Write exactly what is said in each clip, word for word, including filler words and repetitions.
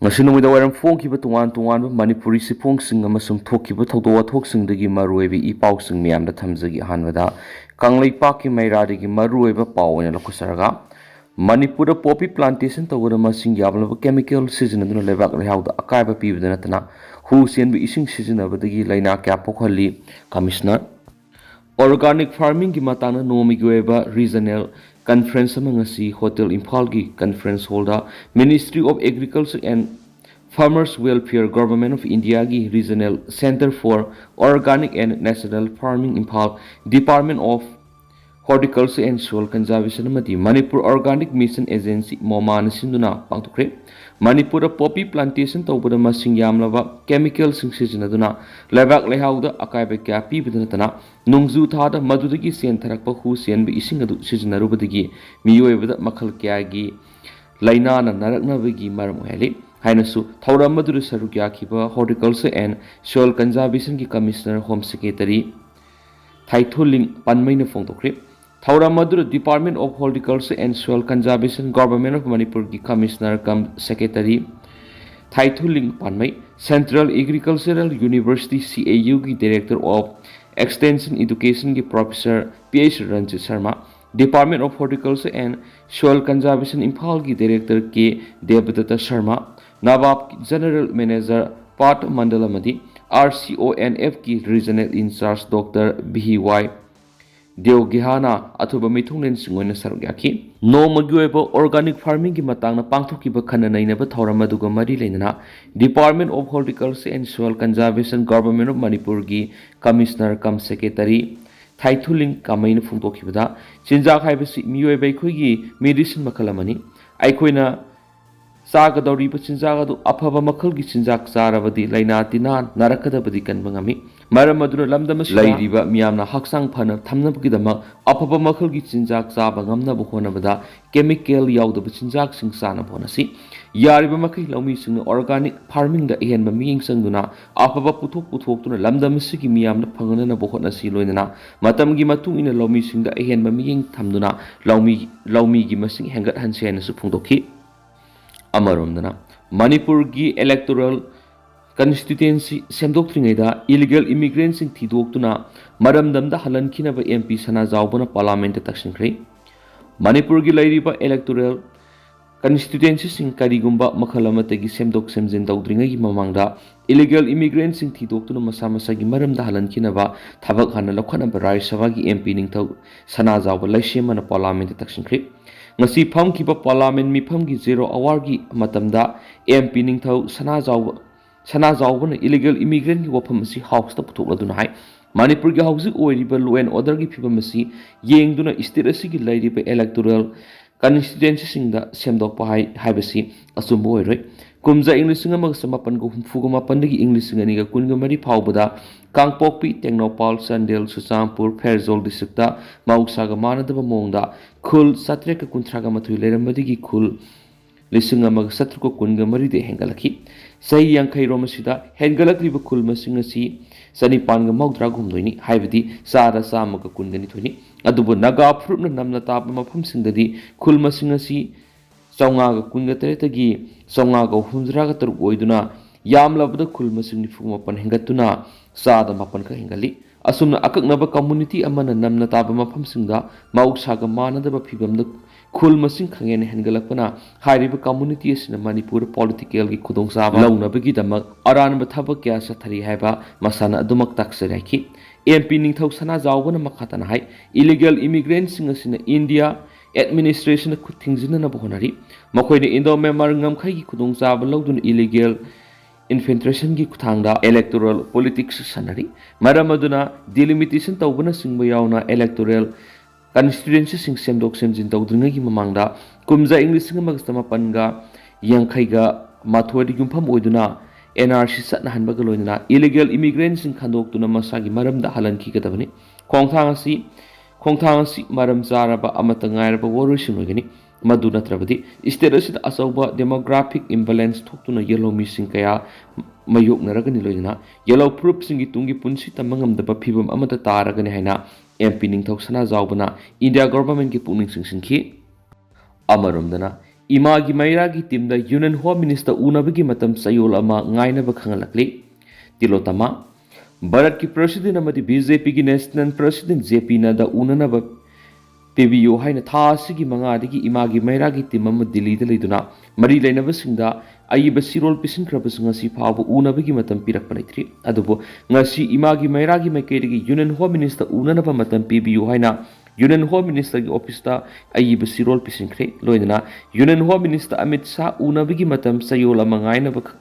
ꯉꯁꯤ ꯅꯨꯃꯤꯗꯥꯡ ꯋꯥꯏꯔꯝ ꯐꯣꯡꯈꯤꯕ ꯇꯣꯉꯥꯟ ꯇꯣꯉꯥꯟꯕ ꯃꯅꯤꯄꯨꯔꯤ ꯆꯦꯐꯣꯡꯁꯤꯡ ꯑꯃꯁꯨꯡ ꯊꯣꯛꯈꯤꯕ ꯊꯧꯗꯣꯛ ꯋꯥꯊꯣꯛꯁꯤꯡꯗꯒꯤ ꯃꯔꯨꯑꯣꯏꯕ ꯏ ꯄꯥꯎꯁꯤꯡ ꯃꯌꯥꯝꯗ ꯊꯝꯖꯒꯦ꯫ ꯑꯍꯥꯟꯕꯗ ꯀꯪꯂꯩꯄꯥꯛꯀꯤ ꯃꯩꯔꯥꯗꯒꯤ ꯃꯔꯨꯑꯣꯏꯕ ꯄꯥꯎ ꯑꯣꯏꯅ ꯂꯧꯈꯠꯆꯔꯒ, ꯃꯅꯤꯄꯨꯔꯗ ꯄꯣꯄꯤ ꯄ꯭ꯂꯥꯟꯇꯦꯁꯟ ꯇꯧꯕꯗ ꯃꯁꯤꯡ ꯌꯥꯝꯂꯕ ꯀꯦꯃꯤꯀꯦꯜ ꯁꯤꯖꯤꯟꯅꯗꯨꯅ ꯂꯩꯕꯥꯛ ꯂꯩꯍꯥꯎꯗ ꯑꯀꯥꯏꯕ ꯄꯤꯕꯗ ꯅꯠꯇꯅ ꯍꯨ ꯆꯦꯟꯕ ꯏꯁꯤꯡ ꯁꯤꯖꯤꯟꯅꯕꯗꯒꯤ ꯂꯥꯏꯅꯥ ꯀꯌꯥ ꯄꯣꯛꯍꯜꯂꯤ꯫ ꯀꯃꯤꯁꯅꯔ ꯑꯣꯔꯒꯥꯅꯤꯛ ꯐꯥꯔꯃꯤꯡꯒꯤ ꯃꯇꯥꯡꯗ ꯅꯣꯡꯃꯒꯤ ꯑꯣꯏꯕ ꯔꯤꯖꯅꯦꯜ ꯀꯟꯐꯔꯦꯟꯁ ꯑꯃ ꯉꯁꯤ ꯍꯣꯇꯦꯜ ꯏꯝꯐꯥꯜꯒꯤ ꯀꯟꯐꯔꯦꯟꯁ ꯍꯣꯜꯗ Ministry of Agriculture and Farmers Welfare, Government of Indiaꯒꯤ Regional Centre for Organic and Natural Farming, Imphal, Department of Horticulture and Soil Conservation ꯑꯃꯗꯤ ꯃꯅꯤꯄꯨꯔ ꯑꯣꯔꯒꯥꯅꯤꯛ ꯃꯤꯁꯟ ꯑꯦꯖꯦꯟꯁꯤ, ꯃꯣꯃꯥꯅ ꯁꯤꯟꯗꯨꯅ ꯄꯥꯡꯊꯣꯛꯈ꯭ꯔꯦ꯫ ꯃꯅꯤꯄꯨꯔꯗ ꯄꯣꯄꯤ ꯄ꯭ꯂꯥꯟꯇꯦꯁꯟ ꯇꯧꯕꯗ ꯃꯁꯤꯡ ꯌꯥꯝꯂꯕ ꯀꯦꯃꯤꯀꯦꯜꯁꯤꯡ ꯁꯤꯖꯤꯟꯅꯗꯨꯅ ꯂꯩꯕꯥꯛ ꯂꯩꯍꯥꯎꯗ ꯑꯀꯥꯏꯕ ꯀꯌꯥ ꯄꯤꯕꯗ ꯅꯠꯇꯅ, ꯅꯣꯡꯖꯨ ꯊꯥꯗ ꯃꯗꯨꯗꯒꯤ ꯆꯦꯟꯊꯔꯛꯄ ꯍꯨ ꯆꯦꯟꯕ ꯏꯁꯤꯡ ꯑꯗꯨ ꯁꯤꯖꯤꯟꯅꯔꯨꯕꯗꯒꯤ ꯃꯤꯑꯣꯏꯕꯗ ꯃꯈꯜ ꯀꯌꯥꯒꯤ ꯂꯥꯏꯅꯥꯅ ꯅꯥꯔꯛꯅꯕꯒꯤ ꯃꯔꯝ ꯑꯣꯏꯍꯜꯂꯤ ꯍꯥꯏꯅꯁꯨ ꯊꯧꯔꯝ ꯑꯗꯨꯗ ꯁꯔꯨꯛ ꯌꯥꯈꯤꯕ Horticulture and Soil Conservationꯒꯤ Commissioner, Home Secretary ꯊꯥꯏꯊꯨꯂꯤꯡ ꯄꯥꯟꯃꯩꯅ ꯐꯣꯡꯗꯣꯛꯈ꯭ꯔꯦ꯫ ꯊꯧꯔꯝ ꯑꯗꯨꯗ Department of Horticulture and Soil Conservation, Government of ꯃꯅꯤꯄꯨꯔꯒꯤ Commissioner cum Secretary ꯊꯥꯏꯊꯨꯂꯤꯡ ꯄꯥꯟꯃꯩ, Central Agricultural University, CAUꯒꯤ Director of Extension Educationꯒꯤ Professor Ph Ranjit Sharma, Department of Horticulture and Soil Conservation ꯏꯝꯐꯥꯜꯒꯤ Director K Debdutta Sharma, ꯅꯕꯥꯕ General Manager Partha Mandal ꯑꯃꯗꯤ RCONFꯀꯤ Regional In Charge Doctor V Y ꯗꯦꯎꯒꯦꯍꯥꯅ ꯑꯊꯨꯕ ꯃꯤꯊꯨꯡꯂꯦꯟꯁꯤꯡ ꯑꯣꯏꯅ ꯁꯔꯨꯛ ꯌꯥꯈꯤ꯫ ꯅꯣꯡꯃꯒꯤ ꯑꯣꯏꯕ ꯑꯣꯔꯒꯥꯅꯤꯛ ꯐꯥꯔꯃꯤꯡꯒꯤ ꯃꯇꯥꯡꯗ ꯄꯥꯡꯊꯣꯛꯈꯤꯕ ꯈꯟꯅ ꯅꯩꯅꯕ ꯊꯧꯔꯝ ꯑꯗꯨꯒ ꯃꯔꯤ ꯂꯩꯅꯅ Department of Horticulture and Soil Conservation, Government of ꯃꯅꯤꯄꯨꯔꯒꯤ Commissioner cum Secretary ꯊꯥꯏꯊꯨꯂꯤꯡ ꯀꯥꯃꯩꯅ ꯐꯣꯡꯗꯣꯛꯈꯤꯕꯗ, ꯆꯤꯟꯖꯥꯛ ꯍꯥꯏꯕꯁꯤ ꯃꯤꯑꯣꯏꯕ ꯑꯩꯈꯣꯏꯒꯤ ꯃꯦꯗꯤꯁꯤꯟ ꯃꯈꯜ ꯑꯃꯅꯤ꯫ ꯑꯩꯈꯣꯏꯅ ꯆꯥꯒꯗꯧꯔꯤꯕ ꯆꯤꯟꯖꯥꯛ ꯑꯗꯨ ꯑꯐꯕ ꯃꯈꯜꯒꯤ ꯆꯤꯟꯖꯥꯛ ꯆꯥꯔꯕꯗꯤ ꯂꯥꯏꯅꯥ ꯇꯤꯟꯅꯥ ꯅꯥꯔꯛꯀꯗꯕꯗꯤ ꯀꯟꯕ ꯉꯝꯃꯤ꯫ ꯃꯔꯝ ꯑꯗꯨꯅ ꯂꯝꯗꯝ ꯑꯁꯤꯗ ꯂꯩꯔꯤꯕ ꯃꯤꯌꯥꯝꯅ ꯍꯛꯆꯥꯡ ꯐꯅ ꯊꯝꯅꯕꯒꯤꯗꯃꯛ ꯑꯐꯕ ꯃꯈꯜꯒꯤ ꯆꯤꯟꯖꯥꯛ ꯆꯥꯕ ꯉꯝꯅꯕ ꯍꯣꯠꯅꯕꯗ ꯀꯦꯃꯤꯀꯦꯜ ꯌꯥꯎꯗꯕ ꯆꯤꯟꯖꯥꯛꯁꯤꯡ ꯆꯥꯅꯕ ꯍꯣꯠꯅꯁꯤ꯫ ꯌꯥꯔꯤꯕ ꯃꯈꯩ ꯂꯧꯃꯤꯁꯤꯡꯅ ꯑꯣꯔꯒꯥꯅꯤꯛ ꯐꯥꯔꯃꯤꯡꯗ ꯑꯍꯦꯟꯕ ꯃꯤꯠꯌꯦꯡ ꯆꯪꯗꯨꯅ ꯑꯐꯕ ꯄꯣꯠꯊꯣꯛ ꯄꯨꯊꯣꯛꯇꯨꯅ ꯂꯝꯗꯝ ꯑꯁꯤꯒꯤ ꯃꯤꯌꯥꯝꯅ ꯐꯪꯍꯟꯅꯕ ꯍꯣꯠꯅꯁꯤ꯫ ꯂꯣꯏꯅꯅ ꯃꯇꯝꯒꯤ ꯃꯇꯨꯡ ꯏꯟꯅ ꯂꯧꯃꯤꯁꯤꯡꯗ ꯑꯍꯦꯟꯕ ꯃꯤꯠꯌꯦꯡ ꯊꯝꯗꯨꯅ ꯂꯧꯃꯤ, ꯂꯧꯃꯤꯒꯤ ꯃꯁꯤꯡ ꯍꯦꯟꯒꯠꯍꯟꯁꯤ ꯍꯥꯏꯅꯁꯨ ꯐꯣꯡꯗꯣꯛꯈꯤ꯫ ꯑꯃꯔꯣꯝꯗꯅ ꯃꯅꯤꯄꯨꯔꯒꯤ electoral constituency ꯁꯦꯝꯗꯣꯛꯇ꯭ꯔꯤꯉꯩꯗ illegal immigrantꯁꯤꯡ ꯊꯤꯗꯣꯛꯇꯨꯅ ꯃꯔꯝꯗꯝꯗ ꯍꯜꯍꯟꯈꯤꯅꯕ MP ꯁꯅꯥꯖꯥꯎꯕꯅ Parliamentꯇ ꯇꯛꯁꯤꯟꯈ꯭ꯔꯦ꯫ ꯃꯅꯤꯄꯨꯔꯒꯤ ꯂꯩꯔꯤꯕ electoral constituencyꯁꯤꯡ ꯀꯔꯤꯒꯨꯝꯕ ꯃꯈꯜ ꯑꯃꯠꯇꯒꯤ ꯁꯦꯝꯗꯣꯛ ꯁꯦꯝꯖꯤꯟ ꯇꯧꯗ꯭ꯔꯤꯉꯩꯒꯤ ꯃꯃꯥꯡꯗ illegal immigrantꯁꯤꯡ ꯊꯤꯗꯣꯛꯇꯨꯅ ꯃꯁꯥ ꯃꯁꯥꯒꯤ ꯃꯔꯝꯗ ꯍꯜꯍꯟꯈꯤꯅꯕ ꯊꯕꯛ ꯍꯥꯟꯅ ꯂꯧꯈꯠꯅꯕ ꯔꯥꯖ꯭ꯌ ꯁꯚꯥꯒꯤ MP ꯅꯤꯡꯊꯧ ꯁꯅꯥꯖꯥꯎꯕ ꯂꯩꯁꯦꯝꯕꯅ Parliamentꯇ ꯇꯛꯁꯤꯟꯈ꯭ꯔꯦ꯫ ꯉꯁꯤ ꯐꯝꯈꯤꯕ Parliament ꯃꯤꯐꯝꯒꯤ zero hourꯒꯤ ꯃꯇꯝꯗ MP ꯅꯤꯡꯊꯧ ꯁꯅꯥꯖꯥꯎꯕ, ꯁꯅꯥꯖꯥꯎꯕꯅ illegal immigrantꯀꯤ ꯋꯥꯐꯝ ꯑꯁꯤ Houseꯇ ꯄꯨꯊꯣꯛꯂꯗꯨꯅ ꯍꯥꯏ, ꯃꯅꯤꯄꯨꯔꯒꯤ ꯍꯧꯖꯤꯛ ꯑꯣꯏꯔꯤꯕ law and orderꯒꯤ ꯐꯤꯕꯝ ꯑꯁꯤ ꯌꯦꯡꯗꯨꯅ state ꯑꯁꯤꯒꯤ ꯂꯩꯔꯤꯕ electoral constituencyꯁꯤꯡꯗ ꯁꯦꯝꯗꯣꯛꯄ ꯍꯥꯏ-, ꯍꯥꯏꯕꯁꯤ ꯑꯆꯨꯝꯕ ꯑꯣꯏꯔꯣꯏ꯫ ꯀꯨꯝꯖꯥ ꯏꯪ ꯂꯤꯁꯤꯡ ꯑꯃꯒ ꯆꯃꯥꯄꯟꯒ ꯍꯨꯝꯐꯨꯒ ꯃꯥꯄꯟꯗꯒꯤ ꯏꯪ ꯂꯤꯁꯤꯡ ꯑꯅꯤꯒ ꯀꯨꯟꯒ ꯃꯔꯤ ꯐꯥꯎꯕꯗ ꯀꯥꯡꯄꯣꯛꯄꯤ, ꯇꯦꯡꯅꯧꯄꯥꯜ, ꯆꯥꯟꯗꯦꯜ, ꯆꯨꯔꯆꯥꯟꯄꯨꯔ, ꯐꯦꯔꯖꯧꯜ districtꯇ ꯃꯍꯧꯁꯥꯒ ꯃꯥꯟꯅꯗꯕ ꯃꯑꯣꯡꯗ ꯈꯨꯜ ꯆꯥꯇ꯭ꯔꯦꯠꯀ ꯀꯨꯟꯊ꯭ꯔꯥꯒ ꯃꯥꯊꯣꯏ ꯂꯩꯔꯝꯕꯗꯒꯤ ꯈꯨꯜ ꯂꯤꯁꯤꯡ ꯑꯃꯒ ꯆꯥꯇ꯭ꯔꯨꯛꯀ ꯀꯨꯟꯒ ꯃꯔꯤꯗ ꯍꯦꯟꯒꯠꯂꯛꯈꯤ꯫ ꯆꯍꯤ ꯌꯥꯡꯈꯩ ꯔꯣꯝ ꯑꯁꯤꯗ ꯍꯦꯟꯒꯠꯂꯛꯂꯤꯕ ꯈꯨꯜ ꯃꯁꯤꯡ ꯑꯁꯤ ꯆꯅꯤꯄꯥꯟꯒ ꯃꯧꯗ꯭ꯔꯥ ꯍꯨꯝꯗꯣꯏꯅꯤ, ꯍꯥꯏꯕꯗꯤ ꯆꯥꯗ ꯆꯥꯝꯃꯒ ꯀꯨꯟꯒ ꯅꯤꯊꯣꯏꯅꯤ꯫ ꯑꯗꯨꯕꯨ ꯅꯥꯒꯥ ꯐꯨꯔꯨꯞꯅ ꯅꯝꯅ ꯇꯥꯕ ꯃꯐꯝꯁꯤꯡꯗꯗꯤ ꯈꯨꯜ ꯃꯁꯤꯡ ꯑꯁꯤ ꯆꯥꯝꯃꯉꯥꯒ ꯀꯨꯟꯒ ꯇꯔꯦꯠꯇꯒꯤ ꯆꯥꯝꯃꯉꯥꯒ ꯍꯨꯝꯐꯨꯇꯔꯥꯒ ꯇꯔꯨꯛ ꯑꯣꯏꯗꯨꯅ ꯌꯥꯝꯂꯕꯗ ꯈꯨꯜ ꯃꯁꯤꯡ ꯅꯤꯐꯨ ꯃꯥꯄꯟ ꯍꯦꯟꯒꯠꯇꯨꯅ ꯆꯥꯗ ꯃꯥꯄꯟ ꯈꯛ ꯍꯦꯟꯒꯠꯂꯤ꯫ ꯑꯁꯨꯝꯅ ꯑꯀꯛꯅꯕ community ꯑꯃꯅ ꯅꯝꯅ ꯇꯥꯕ ꯃꯐꯝꯁꯤꯡꯗ ꯃꯍꯧꯁꯥꯒ ꯃꯥꯟꯅꯗꯕ ꯐꯤꯚꯝꯗ ꯈꯨꯜ ꯃꯁꯤꯡ ꯈꯪꯍꯦꯟ ꯍꯦꯟꯒꯠꯂꯛꯄꯅ ꯍꯥꯏꯔꯤꯕ community ꯑꯁꯤꯅ ꯃꯅꯤꯄꯨꯔꯗ politicalꯒꯤ ꯈꯨꯗꯣꯡꯆꯥꯕ ꯂꯧꯅꯕꯒꯤꯗꯃꯛ ꯑꯔꯥꯟꯕ ꯊꯕꯛ ꯀꯌꯥ ꯆꯠꯊꯔꯤ ꯍꯥꯏꯕ ꯃꯁꯥꯅ ꯑꯗꯨꯃꯛ ꯇꯥꯛꯆꯔꯦ ꯍꯥꯏꯈꯤ꯫ MP ꯅꯤꯡꯊꯧ ꯁꯅꯥꯖꯥꯎꯕꯅ ꯃꯈꯥ ꯇꯥꯅ ꯍꯥꯏ, illegal immigrantꯁꯤꯡ ꯑꯁꯤꯅ India administrationꯅ ꯈꯨꯠ ꯊꯤꯡꯖꯤꯟꯅꯅꯕ ꯍꯣꯠꯅꯔꯤ꯫ ꯃꯈꯣꯏꯅ Indo-Myanmar ꯉꯝꯈꯩꯒꯤ ꯈꯨꯗꯣꯡꯆꯥꯕ ꯂꯧꯗꯨꯅ illegal infiltrationꯒꯤ ꯈꯨꯠꯊꯥꯡꯗ electoral politics ꯁꯥꯟꯅꯔꯤ꯫ ꯃꯔꯝ ꯑꯗꯨꯅ delimitation ꯇꯧꯕꯅꯆꯤꯡꯕ ꯌꯥꯎꯅ electoral constituencyꯁꯤꯡ ꯁꯦꯝꯗꯣꯛ ꯁꯦꯝꯖꯤꯟ ꯇꯧꯗ꯭ꯔꯤꯉꯩꯒꯤ ꯃꯃꯥꯡꯗ ꯀꯨꯝꯖꯥ ꯏꯪ ꯂꯤꯁꯤꯡ ꯑꯃꯒ ꯆꯃꯥꯄꯟꯒ ꯌꯥꯡꯈꯩꯒ ꯃꯥꯊꯣꯏꯗ ꯌꯨꯝꯐꯝ ꯑꯣꯏꯗꯨꯅ NRC ꯆꯠꯅꯍꯟꯕꯒ ꯂꯣꯏꯅꯅ illegal immigrantꯁꯤꯡ ꯈꯟꯗꯣꯛꯇꯨꯅ ꯃꯁꯥꯒꯤ ꯃꯔꯝꯗ ꯍꯜꯍꯟꯈꯤꯒꯗꯕꯅꯤ꯫ ꯈꯣꯡꯊꯥꯡ ꯑꯁꯤ, ꯈꯣꯡꯊꯥꯡ ꯑꯁꯤ ꯃꯔꯝ ꯆꯥꯔꯕ ꯑꯃꯠꯇ ꯉꯥꯏꯔꯕ ꯋꯥꯔꯣꯏꯁꯤꯟ ꯑꯣꯏꯒꯅꯤ꯫ ꯃꯗꯨ ꯅꯠꯇ꯭ꯔꯕꯗꯤ state ꯑꯁꯤꯗ ꯑꯆꯧꯕ demographic imbalance ꯊꯣꯛꯇꯨꯅ ꯌꯦꯜꯍꯧ ꯃꯤꯁꯤꯡ ꯀꯌꯥ ꯃꯥꯌꯣꯛꯅꯔꯒꯅꯤ, ꯂꯣꯏꯅꯅ ꯌꯦꯜꯍꯧ ꯐꯨꯔꯨꯞꯁꯤꯡꯒꯤ ꯇꯨꯡꯒꯤ ꯄꯨꯟꯁꯤ ꯇꯝꯕ ꯉꯝꯗꯕ ꯐꯤꯚꯝ ꯑꯃꯗ ꯇꯥꯔꯒꯅꯤ ꯍꯥꯏꯅ MP ꯅꯤꯡꯊꯧ ꯁꯅꯥꯖꯥꯎꯕꯅ India governmentꯀꯤ ꯄꯨꯛꯅꯤꯡ ꯆꯤꯡꯁꯤꯟꯈꯤ꯫ ꯑꯃꯔꯣꯝꯗꯅ ꯏꯃꯥꯒꯤ ꯃꯩꯔꯥꯒꯤ ꯇꯤꯝꯗ ꯌꯨꯅꯤꯌꯟ ꯍꯣꯝ ꯃꯤꯅꯤꯁꯇꯔ ꯎꯅꯕꯒꯤ ꯃꯇꯝ ꯆꯌꯣꯜ ꯑꯃ ꯉꯥꯏꯅꯕ ꯈꯪꯍꯜꯂꯛꯂꯤ꯫ ꯇꯤꯂꯣꯇꯃꯥ, ꯚꯥꯔꯠꯀꯤ ꯄ꯭ꯔꯁꯤꯗꯦꯟ ꯑꯃꯗꯤ ꯕꯤ ꯖꯦ ꯄꯤꯒꯤ ꯅꯦꯁꯅꯦꯜ ꯄ꯭ꯔꯁꯤꯗꯦꯟ ꯖꯦ ꯄꯤ ꯅꯗꯥ ꯎꯅꯅꯕ ꯄꯤꯕꯤꯌꯨ ꯍꯥꯏꯅ ꯊꯥ ꯑꯁꯤꯒꯤ ꯃꯉꯥꯗꯒꯤ ꯏꯃꯥꯒꯤ ꯃꯩꯔꯥꯒꯤ ꯇꯤꯝ ꯑꯃ ꯗꯤꯜꯂꯤꯗ ꯂꯩꯗꯨꯅ ꯃꯔꯤ ꯂꯩꯅꯕꯁꯤꯡꯗ ꯑꯏꯕ ꯆꯦꯔꯣꯜ ꯄꯤꯁꯤꯟꯈ꯭ꯔꯕꯁꯨ ꯉꯁꯤ ꯐꯥꯎꯕ ꯎꯅꯕꯒꯤ ꯃꯇꯝ ꯄꯤꯔꯛꯄ ꯂꯩꯇ꯭ꯔꯤ꯫ ꯑꯗꯨꯕꯨ ꯉꯁꯤ ꯏꯃꯥꯒꯤ ꯃꯩꯔꯥꯒꯤ ꯃꯥꯏꯀꯩꯗꯒꯤ ꯌꯨꯅꯤꯌꯟ ꯍꯣꯝ ꯃꯤꯅꯤꯁꯇꯔ ꯎꯅꯅꯕ ꯃꯇꯝ ꯄꯤꯕꯤꯌꯨ ꯍꯥꯏꯅ ꯌꯨꯅꯤꯌꯟ ꯍꯣꯝ ꯃꯤꯅꯤꯁꯇꯔꯒꯤ ꯑꯣꯐꯤꯁꯇ ꯑꯏꯕ ꯆꯦꯔꯣꯜ ꯄꯤꯁꯤꯟꯈ꯭ꯔꯦ꯫ ꯂꯣꯏꯅꯅ union home minister Amit Shah ꯎꯅꯕꯒꯤ ꯃꯇꯝ ꯆꯌꯣꯜ ꯑꯃ ꯉꯥꯏꯅꯕ ꯈ-,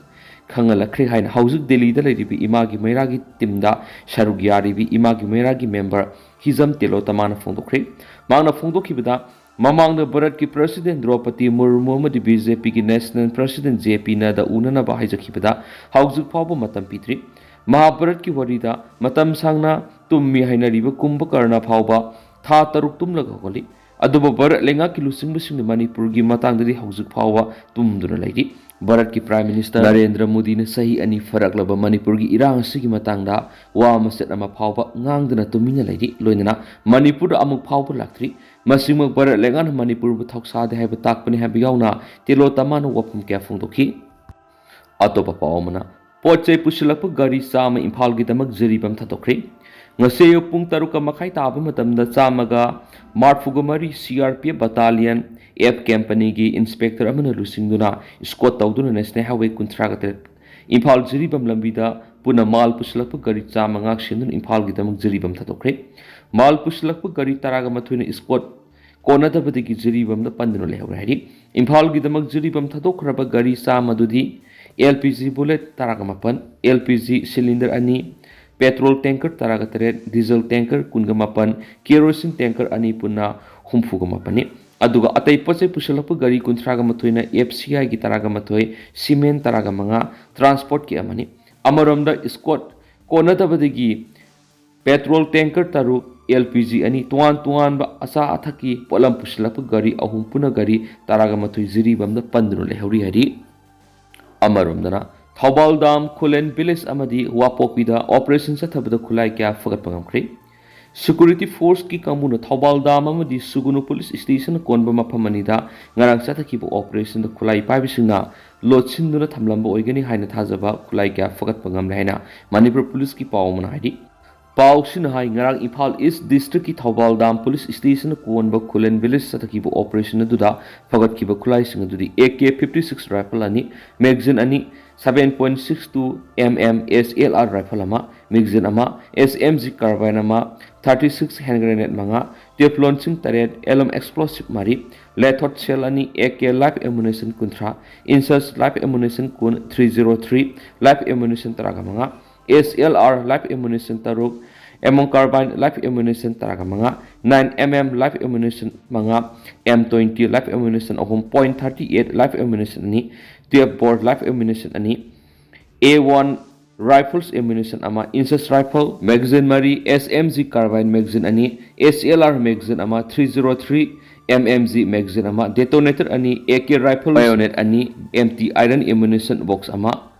ꯈꯪꯍꯜꯂꯛꯈ꯭ꯔꯦ ꯍꯥꯏꯅ ꯍꯧꯖꯤꯛ ꯗꯦꯜꯂꯤꯗ ꯂꯩꯔꯤꯕ ꯏꯃꯥꯒꯤ ꯃꯩꯔꯥꯒꯤ ꯇꯤꯝꯗ ꯁꯔꯨꯛ ꯌꯥꯔꯤꯕꯤ ꯏꯃꯥꯒꯤ ꯃꯩꯔꯥꯒꯤ ꯃꯦꯝꯕꯔ ꯍꯤꯖꯝ ꯇꯦꯂꯣꯇꯃꯥꯅ ꯐꯣꯡꯗꯣꯛꯈ꯭ꯔꯦ꯫ ꯃꯍꯥꯛꯅ ꯐꯣꯡꯗꯣꯛꯈꯤꯕꯗ, ꯃꯃꯥꯡꯗ ꯚꯥꯔꯠꯀꯤ ꯄ꯭ꯔꯁꯤꯗꯦꯟ ꯗ꯭ꯔꯧꯄꯗꯤ ꯃꯨꯔꯃꯨ ꯑꯃꯗꯤ ꯕꯤ ꯖꯦ ꯄꯤꯒꯤ ꯅꯦꯁꯅꯦꯜ ꯄ꯭ꯔꯁꯤꯗꯦꯟ ꯖꯦ ꯄꯤ ꯅꯗꯥ ꯎꯅꯅꯕ ꯍꯥꯏꯖꯈꯤꯕꯗ ꯍꯧꯖꯤꯛ ꯐꯥꯎꯕ ꯃꯇꯝ ꯄꯤꯗ꯭ꯔꯤ꯫ ꯃꯍꯥꯚꯥꯔꯠꯀꯤ ꯋꯥꯔꯤꯗ ꯃꯇꯝ ꯁꯥꯡꯅ ꯇꯨꯝꯃꯤ ꯍꯥꯏꯅꯔꯤꯕ ꯀꯨꯝꯚꯀꯔꯅ ꯐꯥꯎꯕ ꯊꯥ ꯇꯔꯨꯛ ꯇꯨꯝꯂꯒ ꯍꯧꯒꯠꯂꯤ꯫ ꯑꯗꯨꯕꯨ ꯚꯥꯔꯠ ꯂꯩꯉꯥꯛꯀꯤ ꯂꯨꯆꯤꯡꯕꯁꯤꯡꯅ ꯃꯅꯤꯄꯨꯔꯒꯤ ꯃꯇꯥꯡꯗꯗꯤ ꯍꯧꯖꯤꯛ ꯐꯥꯎꯕ ꯇꯨꯝꯗꯨꯅ ꯂꯩꯔꯤ꯫ ꯚꯥꯔꯠꯀꯤ ꯄ꯭ꯔꯥꯏꯝ ꯃꯤꯅꯤꯁꯇꯔ ꯅꯔꯦꯟꯗ꯭ꯔ ꯃꯣꯗꯤꯅ ꯆꯍꯤ ꯑꯅꯤ ꯐꯥꯔꯛꯂꯕ ꯃꯅꯤꯄꯨꯔꯒꯤ ꯏꯔꯥꯡ ꯑꯁꯤꯒꯤ ꯃꯇꯥꯡꯗ ꯋꯥ ꯃꯆꯦꯠ ꯑꯃ ꯐꯥꯎꯕ ꯉꯥꯡꯗꯅ ꯇꯨꯃꯤꯟꯅ ꯂꯩꯔꯤ꯫ ꯂꯣꯏꯅꯅ ꯃꯅꯤꯄꯨꯔꯗ ꯑꯃꯨꯛ ꯐꯥꯎꯕ ꯂꯥꯛꯇ꯭ꯔꯤ꯫ ꯃꯁꯤꯃꯛ ꯚꯥꯔꯠ ꯂꯩꯉꯥꯛꯅ ꯃꯅꯤꯄꯨꯔꯕꯨ ꯊꯧꯁꯥꯗꯦ ꯍꯥꯏꯕ ꯇꯥꯛꯄꯅꯤ ꯍꯥꯏꯕ ꯌꯥꯎꯅ ꯇꯤꯂꯣꯇꯃꯥꯅ ꯋꯥꯐꯝ ꯀꯌꯥ ꯐꯣꯡꯗꯣꯛꯈꯤ꯫ ꯑꯇꯣꯞꯄ ꯄꯥꯎ ꯑꯃꯅ, ꯄꯣꯠ ꯆꯩ ꯄꯨꯁꯤꯜꯂꯛꯄ ꯒꯥꯔꯤ ꯆꯥꯝꯃ ꯏꯝꯐꯥꯜꯒꯤꯗꯃꯛ ꯖꯤꯔꯤꯕꯥꯝ ꯊꯥꯗꯣꯛꯈ꯭ꯔꯦ꯫ ꯉꯁꯤ ꯑꯌꯨꯛ ꯄꯨꯡ ꯇꯔꯨꯛꯀ ꯃꯈꯥꯏ ꯇꯥꯕ ꯃꯇꯝꯗ ꯆꯥꯝꯃꯒ ꯃꯔꯤꯐꯨꯒ ꯃꯔꯤ C R P F battalion F ꯀꯦꯝꯄꯅꯤꯒꯤ ꯏꯟꯁꯄꯦꯛꯇꯔ ꯑꯃꯅ ꯂꯨꯆꯤꯡꯗꯨꯅ ꯏꯁꯀꯣꯠ ꯇꯧꯗꯨꯅ ꯅꯦꯁꯅꯦꯜ ꯍꯥꯏꯋꯦ ꯀꯨꯟꯊ꯭ꯔꯥꯒ ꯇꯔꯦꯠ ꯏꯝꯐꯥꯜ ꯖꯤꯔꯤꯕꯥꯝ ꯂꯝꯕꯤꯗ ꯄꯨꯟꯅ ꯃꯥꯜ ꯄꯨꯁꯤꯜꯂꯛꯄ ꯒꯥꯔꯤ ꯆꯥꯝꯃ ꯉꯥꯛ ꯁꯦꯟꯗꯨꯅ ꯏꯝꯐꯥꯜꯒꯤꯗꯃꯛ ꯖꯤꯔꯤꯕꯥꯝ ꯊꯥꯗꯣꯛꯈ꯭ꯔꯦ꯫ ꯃꯥꯜ ꯄꯨꯁꯤꯜꯂꯛꯄ ꯒꯥꯔꯤ ꯇꯔꯥꯒ ꯃꯥꯊꯣꯏꯅ ꯏꯁꯀꯣꯠ ꯀꯣꯟꯅꯗꯕꯗꯒꯤ ꯖꯤꯔꯤꯕꯥꯝꯗ ꯄꯟꯗꯨꯅ ꯂꯩꯍꯧꯔꯦ ꯍꯥꯏꯔꯤ꯫ ꯏꯝꯐꯥꯜꯒꯤꯗꯃꯛ ꯖꯤꯔꯤꯕꯥꯝ ꯊꯥꯗꯣꯛꯈ꯭ꯔꯕ ꯒꯥꯔꯤ ꯆꯥꯝꯃꯗꯨꯗꯤ ꯑꯦꯜ ꯄꯤ ꯖꯤ ꯕꯨꯂꯦꯠ ꯇꯔꯥꯒ ꯃꯥꯄꯟ, ꯑꯦꯜ ꯄꯤ ꯖꯤ ꯁꯤꯂꯤꯟꯗꯔ ꯑꯅꯤ, ꯄꯦꯇ꯭ꯔꯣꯜ ꯇꯦꯡꯀꯔ ꯇꯔꯥꯒ ꯇꯔꯦꯠ, ꯗꯤꯖꯜ ꯇꯦꯡꯀꯔ ꯀꯨꯟꯒ ꯃꯥꯄꯟ, ꯀꯦꯔꯣꯁꯤꯟ ꯇꯦꯡꯀꯔ ꯑꯅꯤ ꯄꯨꯟꯅ ꯍꯨꯝꯐꯨꯒ ꯃꯥꯄꯟꯅꯤ꯫ ꯑꯗꯨꯒ ꯑꯇꯩ ꯄꯣꯠ ꯆꯩ ꯄꯨꯁꯤꯜꯂꯛꯄ ꯒꯥꯔꯤ ꯀꯨꯟꯊ꯭ꯔꯥꯒ ꯃꯥꯊꯣꯏꯅ ꯑꯦꯐ ꯁꯤ ꯑꯥꯏꯒꯤ ꯇꯔꯥꯒ ꯃꯥꯊꯣꯏ, ꯁꯤꯃꯦꯟ ꯇꯔꯥꯒ ꯃꯉꯥ, ꯇ꯭ꯔꯥꯟꯁꯄꯣꯔꯠꯀꯤ ꯑꯃꯅꯤ꯫ ꯑꯃꯔꯣꯝꯗ ꯏꯁꯀꯣꯠ ꯀꯣꯟꯅꯗꯕꯗꯒꯤ ꯄꯦꯇ꯭ꯔꯣꯜ ꯇꯦꯡꯀꯔ ꯇꯔꯨꯛ, ꯑꯦꯜ ꯄꯤ ꯖꯤ ꯑꯅꯤ, ꯇꯣꯉꯥꯟ ꯇꯣꯉꯥꯟꯕ ꯑꯆꯥ ꯑꯊꯛꯀꯤ ꯄꯣꯠꯂꯝ ꯄꯨꯁꯤꯜꯂꯛꯄ ꯒꯥꯔꯤ ꯑꯍꯨꯝ ꯄꯨꯟꯅ ꯒꯥꯔꯤ ꯇꯔꯥꯒ ꯃꯥꯊꯣꯏ ꯖꯤꯔꯤꯕꯥꯝꯗ ꯄꯟꯗꯨꯅ ꯂꯩꯍꯧꯔꯤ ꯍꯥꯏꯔꯤ꯫ ꯑꯃꯔꯣꯝꯗꯅ ꯊꯧꯕꯥꯜ ꯗꯥꯝ ꯈꯨꯂꯦꯟ ꯚꯤꯂꯦꯖ ꯑꯃꯗꯤ ꯋꯥꯄꯣꯛꯄꯤꯗ ꯑꯣꯄꯔꯦꯁꯟ ꯆꯠꯊꯕꯗ ꯈꯨꯠꯂꯥꯏ ꯀꯌꯥ ꯐꯒꯠꯄ ꯉꯝꯈ꯭ꯔꯦ꯫ Security forceꯀꯤ ꯀꯥꯡꯕꯨꯅ ꯊꯧꯕꯥꯜ ꯗꯥꯝ ꯑꯃꯗꯤ ꯁꯨꯒꯨꯅꯨ ꯄꯨꯂꯤꯁ ꯁ꯭ꯇꯦꯁꯟꯅ ꯀꯣꯟꯕ ꯃꯐꯝ ꯑꯅꯤꯗ ꯉꯔꯥꯡ ꯆꯠꯊꯈꯤꯕ ꯑꯣꯄꯔꯦꯁꯟꯗ ꯈꯨꯠꯂꯥꯏ ꯄꯥꯏꯕꯁꯤꯡꯅ ꯂꯣꯠꯁꯤꯟꯗꯨꯅ ꯊꯝꯂꯝꯕ ꯑꯣꯏꯒꯅꯤ ꯍꯥꯏꯅ ꯊꯥꯖꯕ ꯈꯨꯠꯂꯥꯏ ꯀꯌꯥ ꯐꯒꯠꯄ ꯉꯝꯂꯦ ꯍꯥꯏꯅ ꯃꯅꯤꯄꯨꯔ ꯄꯨꯂꯤꯁꯀꯤ ꯄꯥꯎ ꯑꯃꯅ ꯍꯥꯏꯔꯤ꯫ ꯄꯥꯎꯁꯤꯅ ꯍꯥꯏ, ꯉꯔꯥꯡ ꯏꯝꯐꯥꯜ ꯏꯁ ꯗꯤꯁꯇ꯭ꯔꯤꯛꯀꯤ ꯊꯧꯕꯥꯜ ꯗꯥꯝ ꯄꯨꯂꯤꯁ ꯁ꯭ꯇꯦꯁꯟꯅ ꯀꯣꯟꯕ ꯈꯨꯂꯦꯟ ꯚꯤꯂꯦꯖ ꯆꯠꯊꯈꯤꯕ ꯑꯣꯄꯔꯦꯁꯟ ꯑꯗꯨꯗ ꯐꯒꯠꯈꯤꯕ ꯈꯨꯠꯂꯥꯏꯁꯤꯡ ꯑꯗꯨꯗꯤ A K fifty six rifle ꯑꯅꯤ, ꯃꯦꯒꯖꯤꯟ ꯑꯅꯤ, seven point six two M M S L R rifle ꯑꯃ, ꯃꯦꯒꯖꯤꯟ ꯑꯃ, S M G ꯀꯥꯔꯕꯥꯏꯟ ꯑꯃ, thirty six hand grenade ꯃꯉꯥ, ꯇꯦꯐ꯭ꯂꯣꯟꯁꯤꯡ ꯇꯔꯦꯠ, ꯑꯦꯂꯝ ꯑꯦꯛꯁꯄ꯭ꯂꯣꯁꯤꯞ ꯃꯔꯤ, ꯂꯦꯊꯣꯠ ꯁꯦꯜ ꯑꯅꯤ, ꯑꯦ ꯀꯦ ꯂꯥꯏꯐ ꯑꯦꯃꯨꯅꯤꯁꯟ ꯀꯨꯟꯊ꯭ꯔꯥ, ꯏꯟꯁꯁ ꯂꯥꯏꯐ ꯑꯦꯃꯨꯅꯤꯁꯟ ꯀꯨꯟ, three zero three ꯂꯥꯏꯐ ꯑꯦꯃꯨꯅꯤꯁꯟ ꯇꯔꯥꯒ ꯃꯉꯥ, S L R ꯂꯥꯏꯐ ꯑꯦꯃꯨꯅꯤꯁꯟ ꯇꯔꯨꯛ, ꯑꯦꯃꯣꯟ ꯀꯥꯔꯕꯥꯏꯟ ꯂꯥꯏꯐ ꯑꯦꯃꯨꯅꯤꯁꯟ ꯇꯔꯥꯒ ꯃꯉꯥ, nine M M ꯂꯥꯏꯐ ꯑꯦꯃꯨꯅꯤꯁꯟ ꯃꯉꯥ, M twenty ꯂꯥꯏꯐ ꯑꯦꯃꯨꯅꯤꯁꯟ ꯑꯍꯨꯝ, point thirty eight ꯂꯥꯏꯐ ꯑꯦꯃꯨꯅꯤꯁꯟ ꯑꯅꯤ, twelve bore ꯂꯥꯏꯐ ꯑꯦꯃꯨꯅꯤꯁꯟ ꯑꯅꯤ, A one ꯔꯥꯏꯐꯜꯁ ꯑꯦꯃꯨꯅꯤꯁꯟ ꯑꯃ, ꯏꯟꯁꯁ ꯔꯥꯏꯐꯜ ꯃꯦꯒꯖꯤꯟ ꯃꯔꯤ, S M G carbine magazine ꯑꯅꯤ, S L R ꯃꯦꯒꯖꯤꯟ ꯑꯃ, three zero three M M G magazine ꯑꯃ, ꯗꯦꯇꯣꯅꯦꯇꯔ ꯑꯅꯤ, A K rifle ꯕꯥꯌꯣꯅꯦꯠ ꯑꯅꯤ, empty iron ammunition box ꯑꯃ,